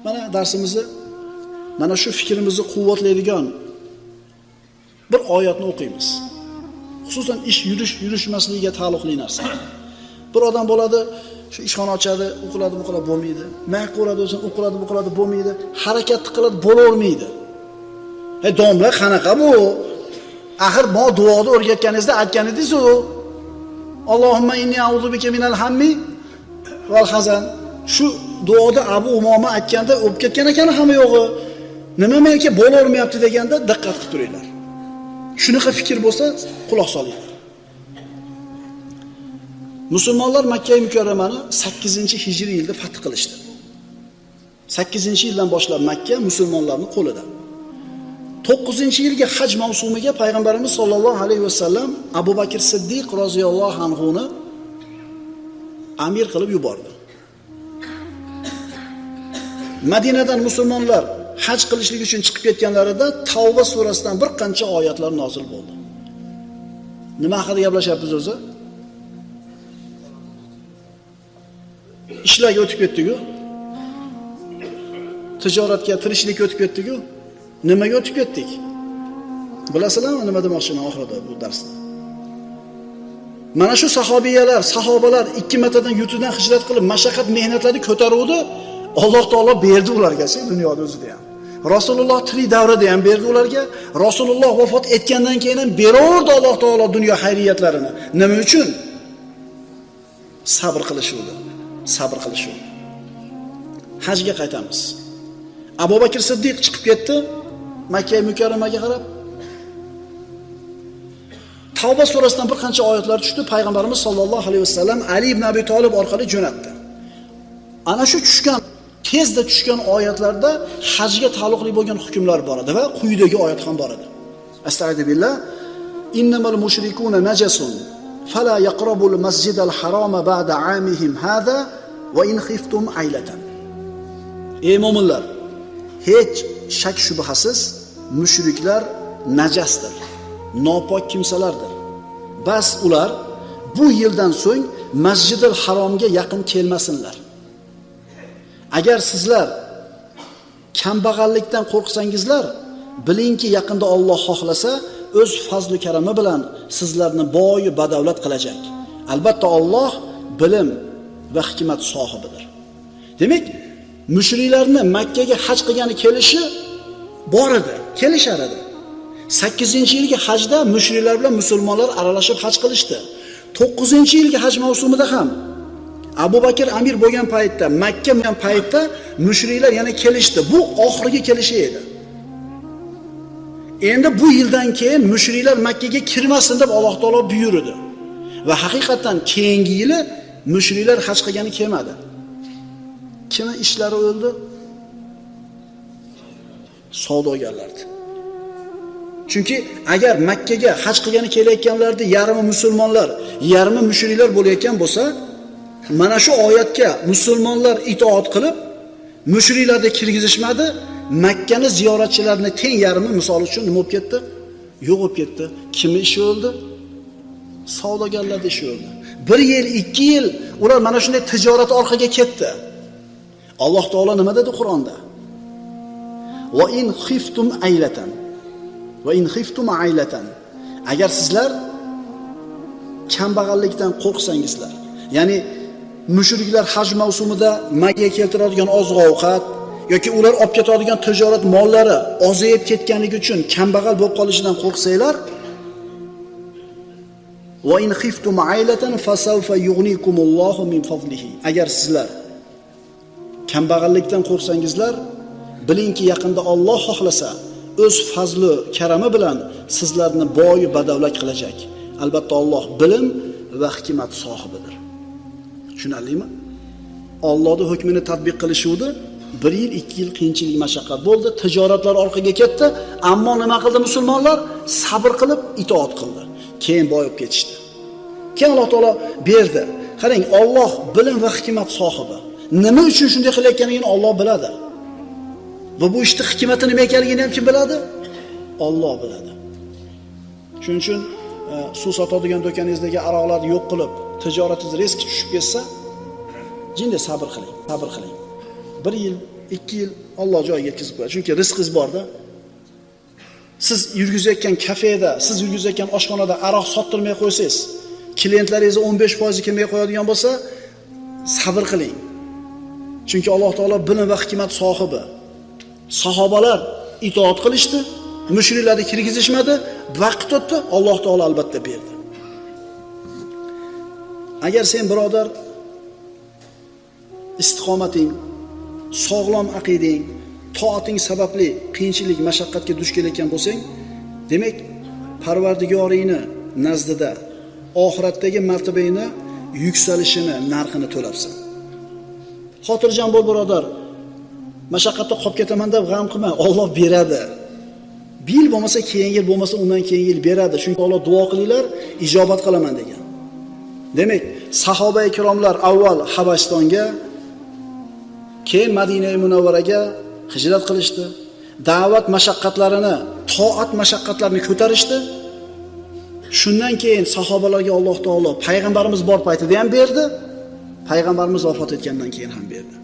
Mana darsimizni, mana shu fikrimizni quvvatlaydigan bir oyatni o'qiymiz. Xususan ish yurishmasligiga taalluqli narsa. Bir odam bo'ladi, shu ishxona ochadi, u qiladi, bu qiladi, bo'lmaydi. Mak ko'radi o'zini, u qiladi, bu qiladi, bo'lmaydi. Harakat qiladi, bo'lavermaydi. Hey domla, qanaqa bu? Axir mo duoni o'rgatganingizda aytgan edingiz-ku. Allohumma inni a'udhu bika minal hammi val hazan. Shu duoda Abu Umoma aytganda o'p ketgan ekan hamma yo'g'i. Nima menga bo'lavermayapti deganda diqqat qilib turinglar. Shunaqa fikr bo'lsa quloq solinglar. Musulmonlar Makka mukarramani 8-hijriy yilda fath qilishdi. 8-yildan boshlab Makka musulmonlarning qo'lida. 9-yilgi haj mavsumiga payg'ambarimiz sollallohu alayhi vasallam Abu Bakr Siddiq roziyallohu anhu ni amir qilib yubordi. Madinadan musulmonlar haj qilishlik uchun chiqib ketganlarida Tavba surasidan bir qancha oyatlar nozil bo'ldi. Nima haqida gaplashyapmiz o'zi? Ishlarga o'tib ketdik-ku. Tijoratga, tirishlikka o'tib ketdik-ku. Nimaga o'tib ketdik? Bilasizlarmi nima demoqchiman oxirida bu darsda? Mana shu sahobiyalar, sahobalar 2 martadan yurtidan hijrat qilib, mashaqqat mehnatlarni ko'taruvdi. Alloh taolo berdi ularga, dunyoda o'zida ham. Rasululloh tirik davrida ham berdi ularga. Rasululloh vafot etgandan keyin ham berordi Alloh taolo dunyo xayriyatlarini. Nima uchun? Sabr qilishuvdi. Sabr qilishuvdi. Hajga qaytamiz. Abu Bakr Siddiq chiqib ketdi Makka mukarramaga qarab. Tavba surasidan bir qancha oyatlar tushdi. Payg'ambarimiz sollallohu alayhi vasallam Ali ibn Abi Talib orqali jo'natdi. Ana shu tushgan, tezda tushgan oyatlarda hajga taalluqli bo'lgan hukmlar bor edi va quyidagi oyat ham bor edi. Astagfirullah. Innamal mushrikuna najasun fala yaqrabul masjidal haroma ba'da amihim hada va in xiftum aylatan. Ey mo'minlar, hech shak shubhasiz mushriklar najasdir, nopok kimsalardir. Bas ular bu yildan so'ng Masjidil Haromga yaqin kelmasinlar. Agar sizlar kambag'allikdan qo'rqsangizlar, bilingki yaqinda Alloh xohlasa o'z fazli karami bilan sizlarni boy badavlat qilajak. Albatta Alloh bilim va hikmat sohibidir. Demak, mushriklarni Makka ga haj qilgani kelishi bor edi, kelishar edi. 8-yilgi hajda mushriklar bilan musulmonlar aralashib haj qilishdi. 9-yilgi haj mavsumida ham Abu Bakr amir bo'lgan paytda, Makka bo'lgan paytda mushriklar yana kelishdi. Bu oxirgi kelishi edi. Endi bu yildan keyin mushriklar Makka ga kirmasin deb Alloh taolo buyurdi. Va haqiqatan keyingi yili mushriklar haj qilgani kelmadi. Kimning ishlari o'ldi? Savdogarlardi. Chunki agar Makka ga haj qilgani kelayotganlarda yarmi musulmonlar, yarmi mushriklar bo'layotgan bo'lsa, mana shu oyatga musulmonlar itoat qilib, mushriklarni kirgizishmadi. Makkani ziyoratchilarini teng yarmi misol uchun nima bo'lib ketdi? Yo'q bo'lib ketdi. Kimning ishi o'ldi? Savdogarlarning ishi o'ldi. 1 yil, 2 yil ular mana shunday tijorat orqaga ketdi. Alloh taolo nima dedi Qur'onda? Va in xiftum aylatan. Va in xiftum aylatan. Agar sizlar kambag'allikdan qo'rqsangizlar, ya'ni mushriklar haj mavsumida Makkaga keltiradigan oziq-ovqat yoki ular olib ketadigan tijorat mollari ozayib ketganligi uchun kambag'al bo'lib qolishidan qo'rqsanglar, va in xiftum aylatan fasawfa yughnikumullohu min fadlihi. Agar sizlar kambag'allikdan qo'rqsangizlar, bilingki yaqinda Alloh xohlasa o'z fazli karami bilan sizlarni boy badavlat qilajak. Albatta Alloh bilim va hikmat sohibidir. Tushunarlimi? Allohning hukmini tatbiq qilishuvdi. 1 yil, 2 yil qiyinchilik, mashaqqat bo'ldi, tijoratlar orqaga ketdi, ammo nima qildi musulmonlar? Sabr qilib itoat qildi. Keyin boyib ketishdi. Keyin Alloh taolo berdi. Qarang, Alloh bilim va hikmat sohibi. Nima uchun shunday qilayotganligini Alloh biladi. Va bu ishning hikmati nima ekanligini ham kim biladi? Alloh biladi. Shuning uchun suv sotadigan do'koningizdagi aroqlarni yo'q qilib, tijoratingiz risk tushib ketsa, jinday sabr qiling, sabr qiling. 1 yil, 2 yil Alloh joyiga yetkazib qo'yadi. Chunki rizqingiz bor-da. Siz yurgizayotgan kafeda, siz yurgizayotgan oshxonada aroq sottirmay qo'ysangiz, klientlaringizni 15% kelmay qo'yadigan bo'lsa, sabr qiling. Chunki Alloh taolo bilim va hikmat sohibi. Sahobalar itoat qilishdi, mushriklarni kirgizishmadi, vaqt o'tdi, Alloh taolo albatta berdi. Agar sen birodar istiqomating, sog'lom aqidang, toating sababli qiyinchilik, mashaqqatga duch kelayotgan bo'lsang, demak, Parvardigoringni nazdida oxiratdagi martabangni yuksalishini narxini to'labsan. Xotirjam bo'l birodar. Mashaqqatda qolib ketaman deb g'am qilma, Alloh beradi. Bir yil bo'lmasa keyingi yil, bo'lmasa undan keyingi yil beradi. Chunki Alloh duo qilinglar, ijobat qilaman degan. Demak, sahoba ikromlar avval Habasistonga, keyin Madina Munavvaraga hijrat qilishdi. Da'vat mashaqqatlarini, toat mashaqqatlarini ko'tarishdi. Shundan keyin sahobalarga Alloh taolo payg'ambarimiz bor paytida ham berdi, payg'ambarimiz vafot etgandan keyin ham berdi.